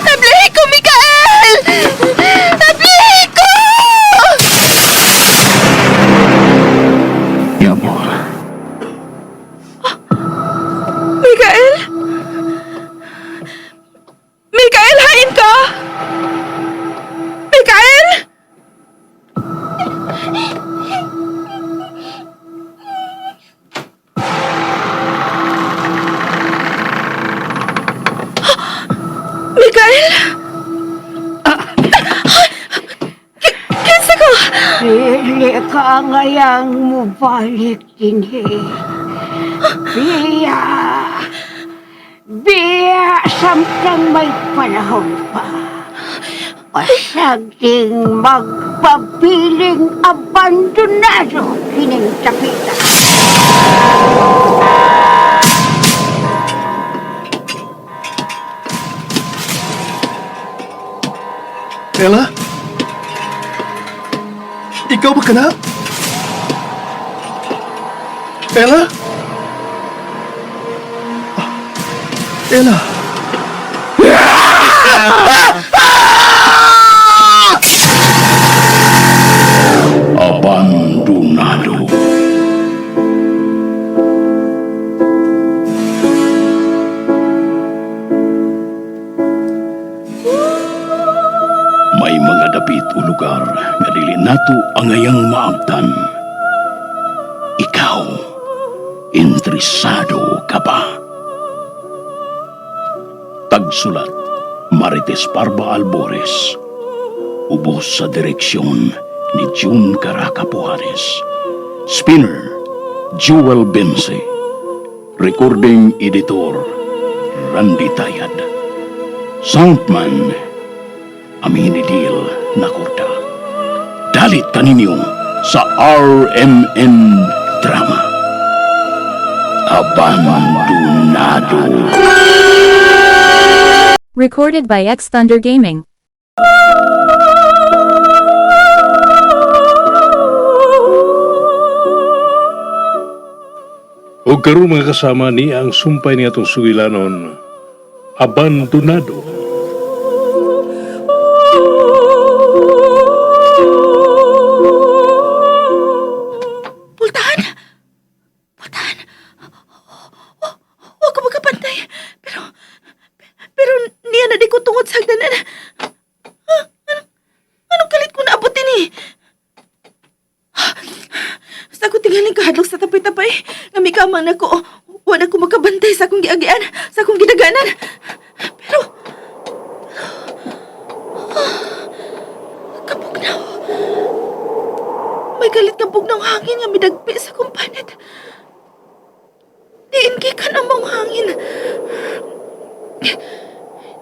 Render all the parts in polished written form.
Ablihi ko, Mikael! Ablihi ko! Mi amor. Mikael? Mikael, hain ka! Mikael! Mikael! Kinsa ko? Dili ka ngayang mubalik dinhi. Biya! Biya samtang may panahon pa. Pasagding magpabiling abandonado kining tapita. Ella? Ikaw ba ka na? Ella? Ah, Ella? Abandonado. May mga dapit o lugar nga dili nato angayang maabtan. Ikaw, interesado ka ba? Tagsulat, Marites Parba Albores. Ubos sa direksyon ni June Caraca Pujares. Spinner, Jewel Bense. Recording Editor, Randy Tayad. Soundman, Aminidil Nakorda. Dalit kaninyo sa RMN Drama. Abandonado. Recorded by X Thunder Gaming. O karon mga kasama ni ang sumpay ni atong sugilanon, abandonado. Pultahan! Pultahan! Huwag ko magkapantay. Pero, pero niya na di ko tungod sa hagdanan. Ha? Anong kalit ko naabutin eh? Sa ko tingaling kahadlok sa tapay-tapay. Nga may kamang na ko, wala ko makabantay sa akong giagian, sa akong gidaganan. Pero, kapugnaw. May galit nga bugnaw hangin nga midagpi sa akong panit. Diin gikan ang maong hangin.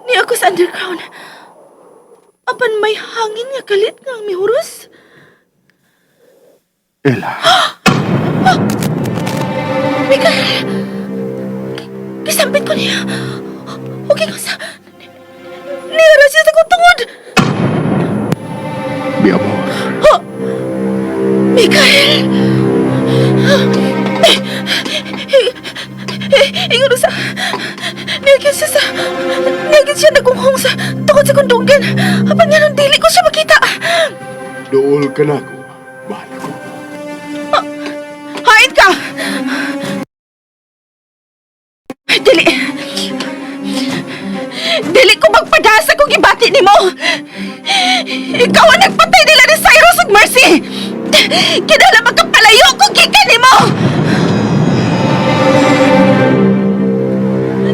Ni ako sa underground. Apan may hangin nga kalit nga mihuros. Ella, Mikael! Gisampit ko niya. Okay ko sa... Nira siya sa kong tungod! mi amor. Oh! Mikael! Ingon sa... Niyagin siya sa... Niyagin siya nagunghong sa... Tungod sa kundunggan. Apan nga nung dili ko siya makita. Dool ka na ako. Mahal ko. Hain ka! Dili! Dili ko magpadasa kung gibati nimo! Ikaw ang nagpatay nila ni Cyrus ug Mercy! Kinala magkapalayo kung gikan nimo!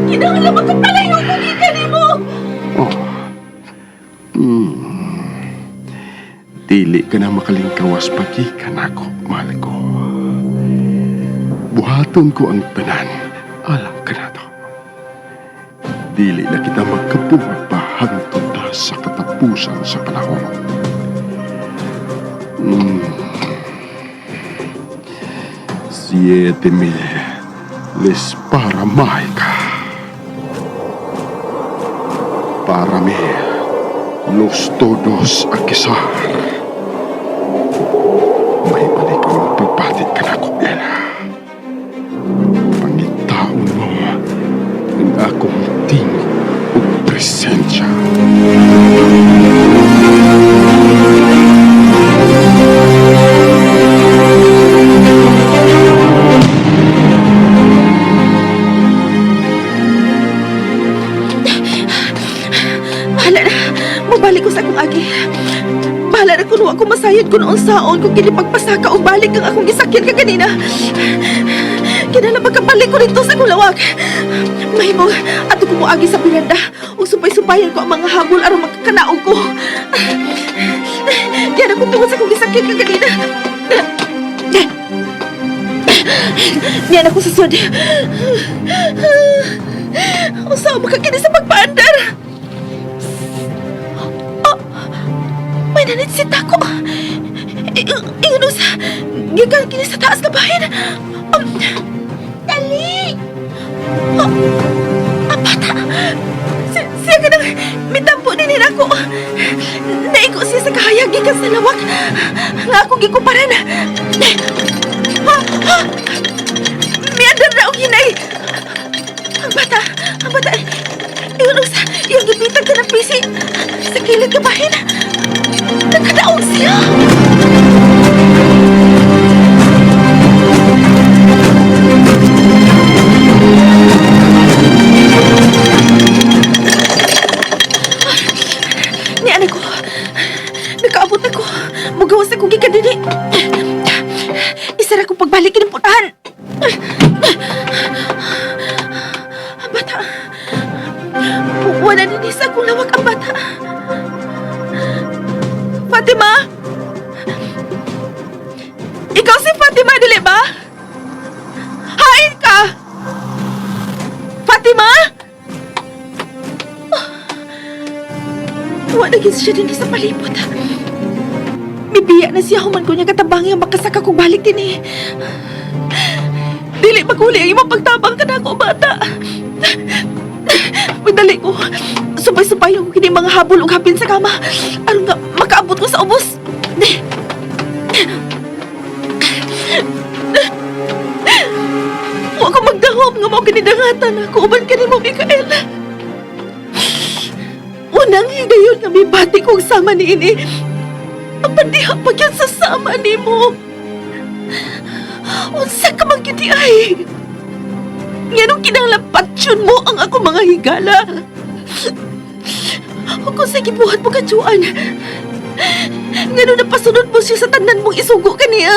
Kinahanglan magkapalayo kung gikan nimo! Oh. Dili ka na makalingkawas pagikan ako, mahal ko. Buhaton ko ang tanan, alang ka na to. Dili na kita magkabuhat pa hangtod na sa katapusan sa panahon. 7000 les para mágica. Para mí, los todos akisar. May balik ang pagbatit ka na ko, Ella. Pangitaon mo ang akong tingog. presensya. Bahala na. Mabalik ko sa akong agi. Bahala na kung wa ko masayod kung unsaon kung kini pagpasaka o balik ang akong gisakyan ka kanina. Kinala pagkabalik ko rito sa akong lawak. Mahimo, ato ko moagi sa biranda ug supay-supayan ko ang mga habol aron makakanaog ko. Diyan ako tungod sa akong gisakyan ka kanina. Diyan ako sa sud. Unsa makakini sa pagpaandar? May nanitsit ako. Ingon sa gikan kini sa taas ka bahin. Dali! Oh, ang bata. Siya ka nang mitampo din nila ako. Naigo siya sa kahayag gikan sa lawak. Nga ako gikuparan. Ha, ha! Miandar na og hinay. Ang bata, ang bata. Ingon sa iyang gipitag ka ng pisi. Sa kilid ka bahin. Nagkadaog siya! Ni anak ko, nakaabot ako. Mugawas ako gikan dinhi. Isa ra kong pagbalik kining putahan. Ang bata. Wala din sa akong lawak ang bata. Fatima! Ikaw si Fatima, dili ba? Hain ka! Fatima! Wala gid siya din sa palibot. Mibiya na siya human ko niya katabang yung makasaka kong balik din eh. Dili maguli ang imong pagtabang ka na ako, bata. Magdali ko. Subay-subay ko kini mga habol ug hapin sa kama. Aron nga makaabot ko sa ubos. Wa ko magdahom nga mao kini dangatan ako uban kani mo, Mikael. Unang higayon nga mibati kong sama ni ini. Ang pandiha pa gyud sa sama nimo. Unsa ka man gyud ay? Nganong kinahanglan patsyon mo ang ako mga higala? O kung sa gibuhat mo katsuan, ngano napasunod mo siya sa tanan mong isugo kaniya?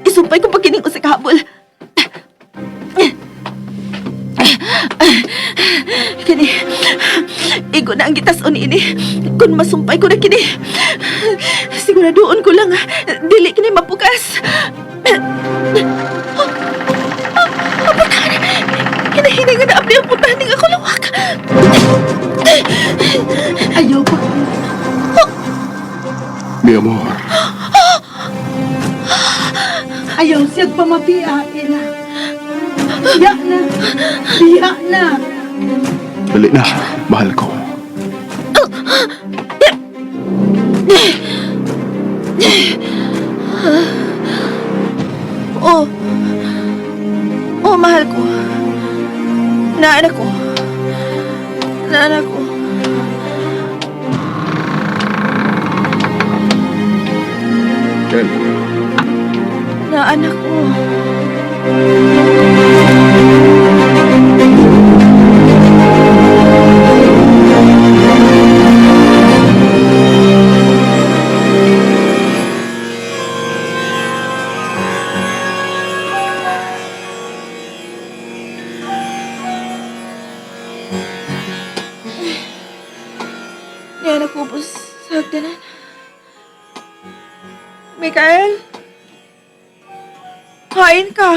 Isumpay ko pagkining ko sa kahabol. Kini, igo na ang gitas-on ini. Kung masumpay ko na kini, siguradoon ko lang, dili kini mapukas. Putahan! Hinahinay nga na abli ang putahan ng ako lawak. Ayaw pa. Mi amor, Ayaw siya pamapia, ina. Biya na. Biya na. dali na, mahal ko. Oh. Oh, mahal ko. Naanak ko. Naanak ko. Kel, Naanak ko. Naanak ko po sa hagdanan. Mikael? Kain ka.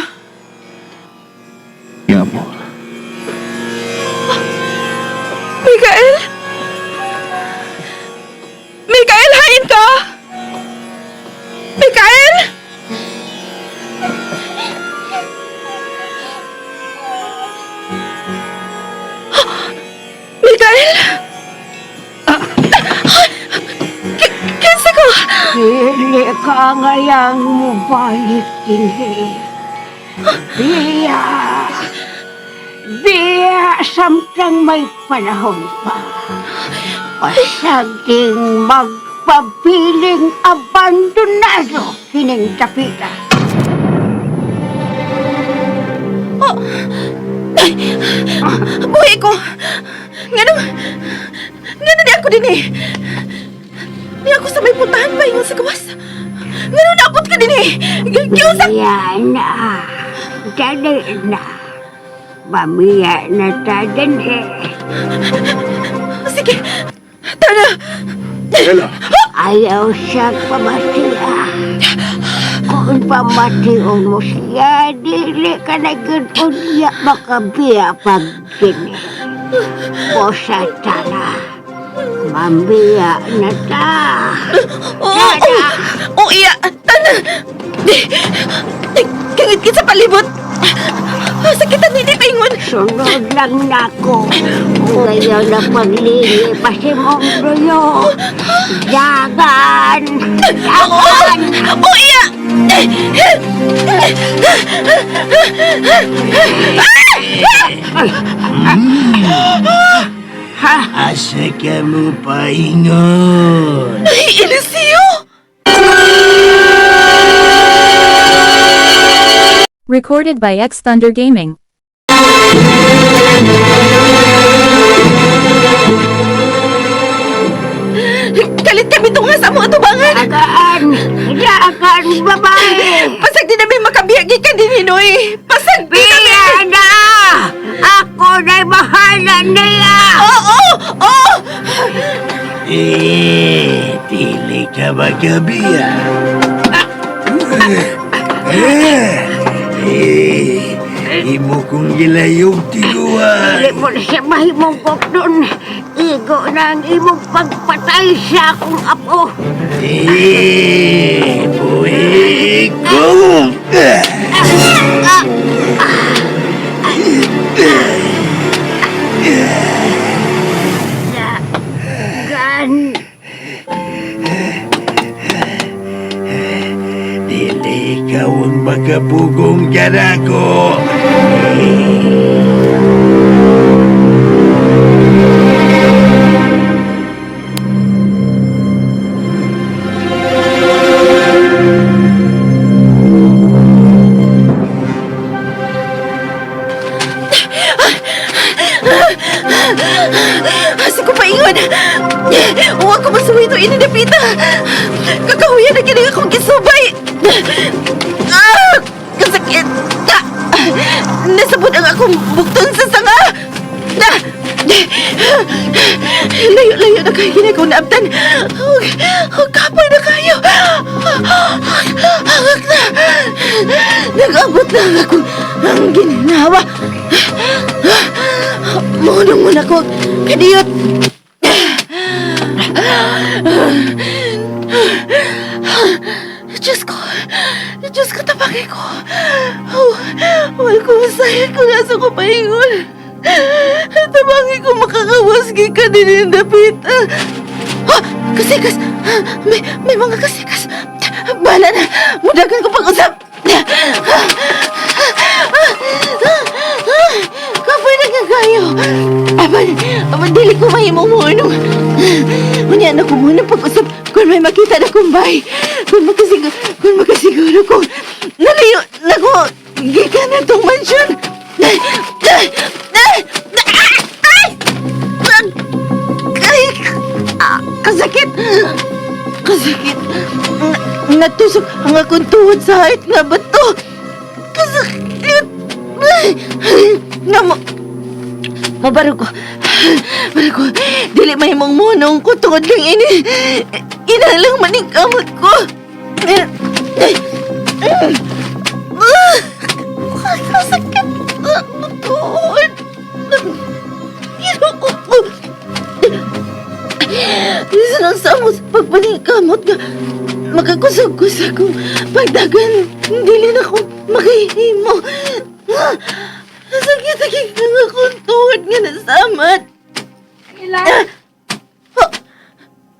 mi amor. Mikael? Mikael, hain ka! Mikael! Mikael! Kinsa ko? Dili ka ngayang mubalik dinhi. Biya! Biya samtang may panahon pa. Pasaging magpabiling abandonado kining dapita. Buhi ko! Ngano? Ngano di ako din eh? Di ako sa may puntahan pa ingon sa gawas. Ngano naabot ka din eh? Kiusa! Biya na. Dali na. Mamiya na ta din eh. Sige! Tara! Ella! Ayaw siya pamatiya. Kung pamation mo siya, dili ka na gud unya makabiya pag kini. Posa tara, mambiya na ta. Oo! Oo! Oo, iya! Tana! Kangit sa palibot! Sakitan hindi paingon! Sunod lang nako. Ngayon na paglili pa si Mong Bruyo. Dagan! Dagan! Oo, iya! Asa ka mo paingon? Ay, Eliseo! Recorded by X Thunder Gaming. Kalit kami tunga sa mga tubangan! Dagan! Dagan, babae! Pasag di namin makabiyagi ka din, Hinoy! Pasag di namin! Biya na! Ako na'y bahala niya! Oo! Oo! Eh, dili ka makabiya. Eh, imo kong gilayog tiguan. Dili mo na siya mahimong doon. Igo na ang imong pagpatay sa akong apo. Eh, buhi ko. Gan, Dili ikaw ang makapugong kanako. Asa ko paingon! Huwag ko masuwi ito ininipita! Kakahuyan na kini akong gisubay! Ah! Kasakit! Ah! Nasabot ang akong bukton sa sanga! Ah! Layo-layo na kayo kini akong naabtan! Huwag kapoy na kayo! Hangak na! Nag-abot na ang akong ang ginhawa! Munong muna ko, kadiyot! Diyos ko! Diyos ko, tabangin ko! Oh, wala ko masaya kung nasa ko paingon. Tabangin ko makakawas ka din yung dapit. Ah, kasikas! May mga kasikas! Bahala na! Mudagan ko pag-usap! Kapoy na kakayo. Apan, apan, dili ko mahimong mo anong. Unya na ko muna pag-usap kung may makita na kong bay. Kung makasiguro ko, nalayo na ko, gikan na tong mansyon. Ay! Ay! Kasakit! Kasakit! Natusok ang akong tuhod sa height nga bato! Kasakit! Namo! Mabaro ko. Mabaro ko. Dili may mong munong ko tungod lang ini. Ina lang maning kamot ko. Kasakit! Ang tuhod. Ginoo ko. Sinasamo sa pagpaningkamot nga makakusog-kusog kong pagdagan. Dili na ko makahimo. Sakit-sakit na nga akong tuhod nga nasamat. Ila,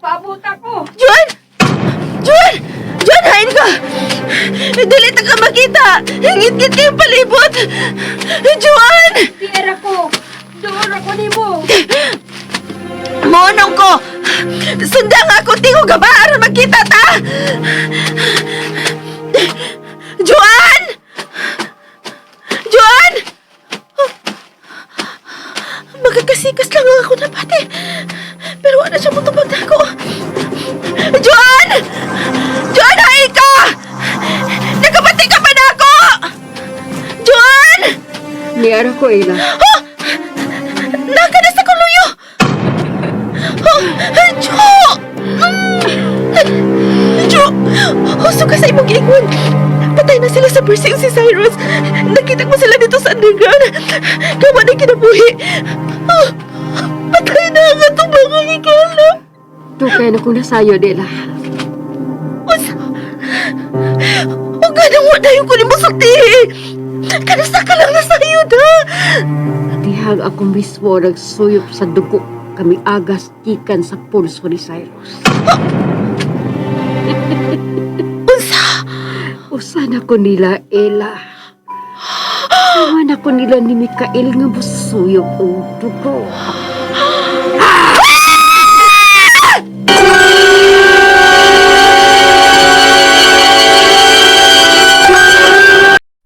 paabot ako. Juan! Juan! Juan, hain ka! Dili ta ka. makita. Ngit-ngit kayong palibot. Joanne! Tira ko. Doon ako nimo. Monong ko! Sundang ako tingog ba aron makita ta! Joanne! Joanne! Oh. Magkakasikas lang ang ako na pati. Pero wala siya mutubag na ako. Joanne! Joanne, hay ka! Nakabati ka pa na ako! Joanne! Niara ko, Ella. Naka na sa kuluyo! Oh, Jo! Jo! Husto ka sa imong giingon. Patay na sila sa Percy si Cyrus. Nakita ko sila dito sa underground. Gawa na kinabuhi. Oh, patay na ang atong mga higala. Tukay na kong nasayo, Ella. Unsa? O ganang wala yung kunin mo sultihi. Kanasta ka lang nasayo da. Dihang ako mismo nagsuyop sa dugo kami agas gikan sa pulso ni Cyrus. Unsa? Usan ako nila, Ella. Sama na ko nila ni Mikael nga busuyop og dugo.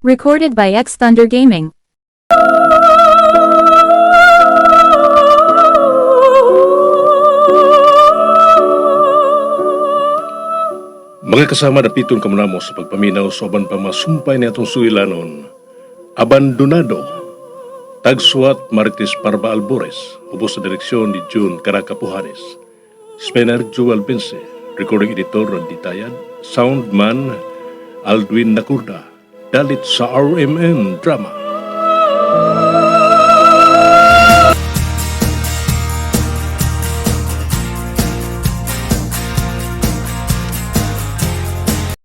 Recorded by X Thunder Gaming. Mga kasama dapiton kamunamo sa pagpaminaw sa uban pa masumpay ni atong sugilanon. Abandonado. Tagsuat Marites Parba Albores, ubos sa direksyon ni June Caracapujanes. Spener Joel Vince, recording editor Randy Tayad, soundman Aldwin Nakurda, dalit sa RMN Drama.